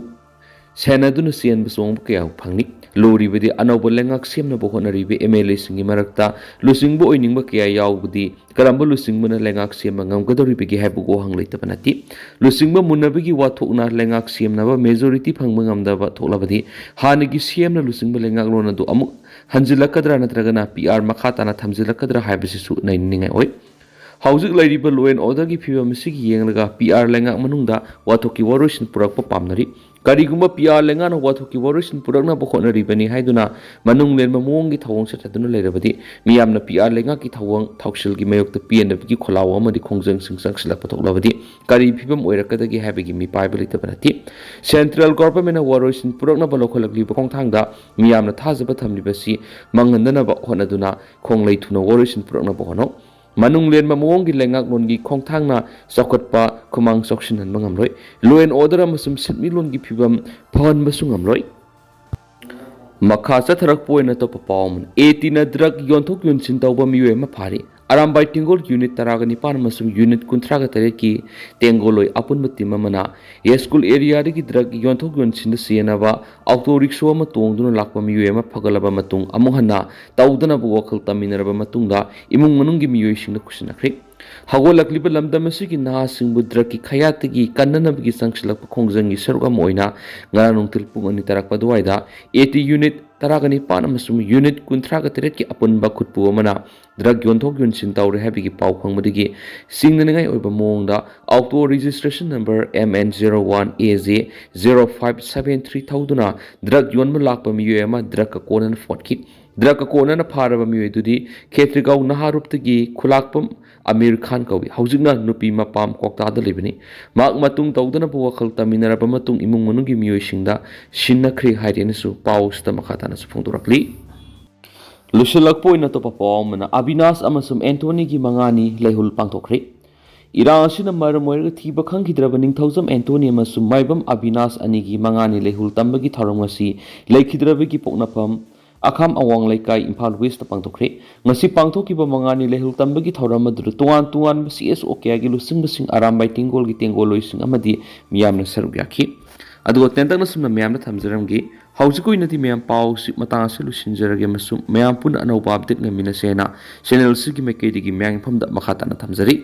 ꯁꯦꯟꯅꯗꯨꯅ ꯆꯦꯟꯕ ꯆꯣꯡꯕ ꯀꯌꯥ ꯐꯪꯂꯤ꯫ ꯂꯨꯔꯤꯕꯗꯤ ꯑꯅꯧꯕ ꯂꯩꯉꯥꯛ ꯁꯦꯝꯅꯕ ꯍꯣꯠꯅꯔꯤꯕ ꯑꯦꯝ ꯑꯦꯜ ꯑꯦꯁꯤꯡꯒꯤ ꯃꯔꯛꯇ ꯂꯨꯆꯤꯡꯕ ꯑꯣꯏꯅꯤꯡꯕ ꯀꯌꯥ ꯌꯥꯎꯕꯗꯤ ꯀꯔꯝꯕ ꯂꯨꯆꯤꯡꯕꯅ ꯂꯩꯉꯥꯛ ꯁꯦꯝꯕ ꯉꯝꯒꯗꯧꯔꯤꯕꯒꯦ ꯍꯥꯏꯕꯒꯤ ꯋꯥꯍꯪ ꯂꯩꯇꯕ ꯅꯠꯇꯦ꯫ ꯂꯨꯆꯤꯡꯕ ꯃꯨꯟꯅꯕꯒꯤ ꯋꯥꯊꯣꯛꯅ ꯂꯩꯉꯥꯛ ꯁꯦꯝꯅꯕ ꯃꯦꯖꯣꯔꯤꯇꯤ ꯐꯪꯕ ꯉꯝꯗꯕ ꯊꯣꯛꯂꯕꯗꯤ ꯍꯥꯟꯅꯒꯤ ꯁꯤ ꯑꯦꯝꯅ ꯂꯨꯆꯤꯡꯕ ꯂꯩꯉꯥꯛꯂꯣꯟ ꯑꯗꯨ ꯑꯃꯨꯛ ꯍꯟꯖꯤꯜꯂꯛꯀꯗ꯭ꯔꯥ ꯅꯠꯇ꯭ꯔꯒꯅ ꯄꯤ ꯑꯥꯔ ꯃꯈꯥ ꯇꯥꯅ ꯊꯝꯖꯤꯜꯂꯛꯀꯗ꯭ꯔꯥ ꯍꯥꯏꯕꯁꯤꯁꯨ ꯅꯩꯅꯅꯤꯡꯉꯥꯏ ꯑꯣꯏ꯫ ꯍꯧꯖꯤꯛ ꯂꯩꯔꯤꯕ law and orderꯒꯤ ꯐꯤꯕꯝ ꯑꯁꯤꯒꯤ ꯌꯦꯡꯂꯒ ꯄꯤ ꯑꯥꯔ ꯂꯩꯉꯥꯛ ꯃꯅꯨꯡꯗ ꯋꯥꯊꯣꯛꯀꯤ ꯋꯥꯔꯣꯏꯁꯤꯟ ꯄꯨꯔꯛꯄ ꯄꯥꯝꯅꯔꯤ꯫ ꯀꯔꯤꯒꯨꯝꯕ ꯄꯤ ꯑꯥꯔ ꯂꯩꯉꯥꯛꯅ ꯋꯥꯊꯣꯛꯀꯤ ꯋꯥꯔꯣꯏꯁꯤꯟ ꯄꯨꯔꯛꯅꯕ ꯍꯣꯠꯅꯔꯤꯕꯅꯤ ꯍꯥꯏꯗꯨꯅ ꯃꯅꯨꯡ ꯂꯦꯟꯕ ꯃꯑꯣꯡꯒꯤ ꯊꯧꯑꯣꯡ ꯆꯠꯊꯗꯨꯅ ꯂꯩꯔꯕꯗꯤ, ꯃꯤꯌꯥꯝꯅ ꯄꯤ ꯑꯥꯔ ꯂꯩꯉꯥꯛꯀꯤ ꯊꯧꯑꯣꯡ ꯊꯧꯁꯤꯜꯒꯤ ꯃꯥꯌꯣꯛꯇ ꯄꯦꯟꯗꯕꯒꯤ ꯈꯣꯜꯂꯥꯎ ꯑꯃꯗꯤ ꯈꯣꯡꯖꯪꯁꯤꯡ ꯆꯪꯁꯤꯜꯂꯛꯄ ꯊꯣꯛꯂꯕꯗꯤ ꯀꯔꯤ ꯐꯤꯕꯝ ꯑꯣꯏꯔꯛꯀꯗꯒꯦ ꯍꯥꯏꯕꯒꯤ ꯃꯤꯄꯥꯏꯕ ꯂꯩꯇꯕ ꯅꯠꯇꯦ꯫ Central Governmentꯅ ꯋꯥꯔꯣꯏꯁꯤꯟ ꯄꯨꯔꯛꯅꯕ ꯂꯧꯈꯠꯂꯛꯂꯤꯕ ꯈꯣꯡꯊꯥꯡꯗ ꯃꯤꯌꯥꯝꯅ ꯊꯥꯖꯕ ꯊꯝꯂꯤꯕꯁꯤ ꯃꯥꯡꯍꯟꯗꯅꯕ ꯍꯣꯠꯅꯗꯨꯅ ꯈꯣꯡꯂꯩ ꯊꯨꯅ ꯋꯥꯔꯣꯏꯁꯤꯟ ꯄꯨꯔꯛꯅꯕ ꯍꯣꯠꯅꯧ꯫ ꯃꯅꯨꯡ ꯂꯦꯟꯕ ꯃꯑꯣꯡꯒꯤ ꯂꯩꯉꯥꯛꯂꯣꯟꯒꯤ ꯈꯣꯡꯊꯥꯡꯅ ꯆꯥꯎꯈꯠꯄ ꯈꯨꯃꯥꯡ ꯆꯥꯎꯁꯤꯟꯍꯟꯕ ꯉꯝꯂꯣꯏ꯫ Law and order ꯑꯃꯁꯨꯡ ꯁꯤꯟꯃꯤꯠꯂꯣꯟꯒꯤ ꯐꯤꯕꯝ ꯐꯍꯟꯕꯁꯨ ꯉꯝꯂꯣꯏ꯫ ꯃꯈꯥ ꯆꯠꯊꯔꯛꯄ ꯑꯣꯏꯅ ꯑꯇꯣꯞꯄ ꯄꯥꯎ ꯑꯃꯅ, ꯑꯦ ꯇꯤꯅ drug ꯌꯣꯟꯊꯣꯛ ꯌꯣꯟꯁꯤꯟ ꯇꯧꯕ ꯃꯤꯑꯣꯏ ꯑꯃ ꯐꯥꯔꯤ꯫ ꯑꯔꯥꯝꯕꯥꯏ ꯇꯦꯡꯒꯣꯜ unit ꯇꯔꯥꯒ ꯅꯤꯄꯥꯟ ꯑꯃꯁꯨꯡ unit ꯀꯨꯟꯊ꯭ꯔꯥꯒ ꯇꯔꯦꯠꯀꯤ ꯇꯦꯡꯒꯣꯜꯂꯣꯏ ꯑꯄꯨꯟꯕ team ꯑꯃꯅ ꯌꯥꯏꯁ꯭ꯀꯨꯜ areaꯗꯒꯤ drug ꯌꯣꯟꯊꯣꯛ ꯌꯣꯟꯁꯤꯟꯗ ꯁꯤꯖꯤꯟꯅꯕ auto rickshaw ꯑꯃ ꯇꯣꯡꯗꯨꯅ ꯂꯥꯛꯄ ꯃꯤꯑꯣꯏ ꯑꯃ ꯐꯒꯠꯂꯕ ꯃꯇꯨꯡ ꯑꯃꯨꯛ ꯍꯟꯅ ꯇꯧꯗꯅꯕ ꯋꯥꯈꯜ ꯇꯝꯃꯤꯟꯅꯔꯕ ꯃꯇꯨꯡꯗ ꯏꯃꯨꯡ ꯃꯅꯨꯡꯒꯤ ꯃꯤꯑꯣꯏꯁꯤꯡꯅ ꯈꯨꯠꯁꯤꯟꯅꯈ꯭ꯔꯦ꯫ ꯍꯧꯒꯠꯂꯛꯂꯤꯕ ꯂꯝꯗꯝ ꯑꯁꯤꯒꯤ ꯅꯍꯥꯁꯤꯡꯕꯨ drugꯀꯤ ꯈꯌꯥꯠꯇꯒꯤ ꯀꯟꯅꯅꯕꯒꯤ ꯆꯪꯁꯤꯜꯂꯛꯄ ꯈꯣꯡꯖꯪꯒꯤ ꯁꯔꯨꯛ ꯑꯃ ꯑꯣꯏꯅ ꯉꯔꯥꯡ ꯅꯨꯡꯊꯤꯜ ꯄꯨꯡ ꯑꯅꯤ ꯇꯥꯔꯛꯄ ꯑꯗꯨꯋꯥꯏꯗ ꯑꯦ ꯇꯤ unit ꯇꯔꯥꯒ ꯅꯤꯄꯥꯟ ꯑꯃꯁꯨꯡ unit ꯀꯨꯟꯊ꯭ꯔꯥꯒ ꯇꯔꯦꯠꯀꯤ ꯑꯄꯨꯟꯕ ꯈꯨꯠꯄꯨ ꯑꯃꯅ drug ꯌꯣꯟꯊꯣꯛ ꯌꯣꯟꯁꯤꯟ ꯇꯧꯔꯦ ꯍꯥꯏꯕꯒꯤ ꯄꯥꯎ ꯐꯪꯕꯗꯒꯤ ꯆꯤꯡꯅꯅꯤꯡꯉꯥꯏ ꯑꯣꯏꯕ ꯃꯑꯣꯡꯗ auto registration number M N zero one A J zero five seven three ꯊꯧꯗꯨꯅ drug ꯌꯣꯟꯕ ꯂꯥꯛꯄ ꯃꯤꯑꯣꯏ ꯑꯃ drugꯀ ꯀꯣꯟꯅꯅ ꯐꯣꯠꯈꯤ꯫ Drugꯀ ꯀꯣꯟꯅꯅ ꯐꯥꯔꯕ ꯃꯤꯑꯣꯏ ꯑꯗꯨꯗꯤ ꯈꯦꯇ꯭ꯔꯤꯒꯥꯎ ꯅꯍꯥꯔꯨꯞꯇꯒꯤ ꯈꯨꯂꯥꯛꯄꯝ ꯑꯃꯤꯔ ꯈꯥꯟ ꯀꯧꯏ꯫ ꯍꯧꯖꯤꯛꯅ ꯅꯨꯄꯤ ꯃꯄꯥꯝ ꯀ꯭ꯋꯥꯛꯇꯥꯗ ꯂꯩꯕꯅꯤ꯫ ꯃꯍꯥꯛ ꯃꯇꯨꯡ ꯇꯧꯗꯅꯕ ꯋꯥꯈꯜ ꯇꯝꯃꯤꯟꯅꯔꯕ ꯃꯇꯨꯡ ꯏꯃꯨꯡ ꯃꯅꯨꯡꯒꯤ ꯃꯤꯑꯣꯏꯁꯤꯡꯗ ꯁꯤꯟꯅꯈ꯭ꯔꯦ ꯍꯥꯏꯔꯦꯅꯁꯨ ꯄꯥꯎ ꯑꯁꯤꯗ ꯃꯈꯥ ꯇꯥꯅꯁꯨ ꯐꯣꯡꯗꯣꯔꯛꯂꯤ꯫ ꯂꯣꯏꯁꯤꯜꯂꯛꯄ ꯑꯣꯏꯅ ꯑꯇꯣꯞꯄ ꯄꯥꯎ ꯑꯃꯅ, ꯑꯕꯤꯅꯥꯁ ꯑꯃꯁꯨꯡ ꯑꯦꯟꯊꯣꯅꯤꯒꯤ ꯃꯉꯥꯅꯤ ꯂꯩꯍꯨꯜ ꯄꯥꯡꯊꯣꯛꯈ꯭ꯔꯦ꯫ ꯏꯔꯥꯡ ꯑꯁꯤꯅ ꯃꯔꯝ ꯑꯣꯏꯔꯒ ꯊꯤꯕ ꯈꯪꯈꯤꯗ꯭ꯔꯕ ꯅꯤꯡꯊꯧꯖꯝ ꯑꯦꯟꯊꯣꯅꯤ ꯑꯃꯁꯨꯡ ꯃꯥꯏꯕꯝ ꯑꯕꯤꯅꯥꯁ ꯑꯅꯤꯒꯤ ꯃꯉꯥꯅꯤ ꯂꯩꯍꯨꯜ ꯇꯝꯕꯒꯤ ꯊꯧꯔꯝ ꯉꯁꯤ ꯂꯩꯈꯤꯗ꯭ꯔꯕꯒꯤ ꯄꯣꯛꯅꯐꯝ ꯑꯈꯥꯝ ꯑꯋꯥꯡ ꯂꯩꯀꯥꯏ, ꯏꯝꯐꯥꯜ Westꯇ ꯄꯥꯡꯊꯣꯛꯈ꯭ꯔꯦ꯫ ꯉꯁꯤ ꯄꯥꯡꯊꯣꯛꯈꯤꯕ ꯃꯉꯥꯅꯤ ꯂꯩꯍꯨꯜ ꯇꯝꯕꯒꯤ ꯊꯧꯔꯝ ꯑꯗꯨꯗ ꯇꯣꯉꯥꯟ ꯇꯣꯉꯥꯟꯕ ꯁꯤ ꯑꯦꯁ ꯑꯣ ꯀꯌꯥꯒꯤ ꯂꯨꯆꯤꯡꯕꯁꯤꯡ, ꯑꯔꯥꯝꯕꯥꯏ ꯇꯦꯡꯒꯣꯜꯒꯤ ꯇꯦꯡꯒꯣꯜꯂꯣꯏꯁꯤꯡ ꯑꯃꯗꯤ ꯃꯤꯌꯥꯝꯅ ꯁꯔꯨꯛ ꯌꯥꯈꯤ꯫ ꯑꯗꯨꯒ ꯇꯦꯟꯇꯛꯅ ꯁꯨꯝꯅ ꯃꯌꯥꯝꯗ ꯊꯝꯖꯔꯝꯒꯦ꯫ ꯍꯧꯖꯤꯛꯀꯤ ꯑꯣꯏꯅꯗꯤ ꯃꯌꯥꯝ ꯄꯥꯎꯁꯤ ꯃꯇꯥꯡ ꯑꯁꯤ ꯂꯣꯏꯁꯤꯟꯖꯔꯒꯦ ꯑꯃꯁꯨꯡ ꯃꯌꯥꯝ ꯄꯨꯟꯅ ꯑꯅꯧꯕ ꯑꯞꯗꯦꯠ ꯉꯥꯏꯃꯤꯟꯅꯁꯦꯅ ꯆꯦꯅꯦꯜꯁꯤꯒꯤ ꯃꯥꯏꯀꯩꯗꯒꯤ ꯃꯌꯥꯝꯒꯤ ꯃꯐꯝꯗ ꯃꯈꯥ ꯇꯥꯅ ꯊꯝꯖꯔꯤ꯫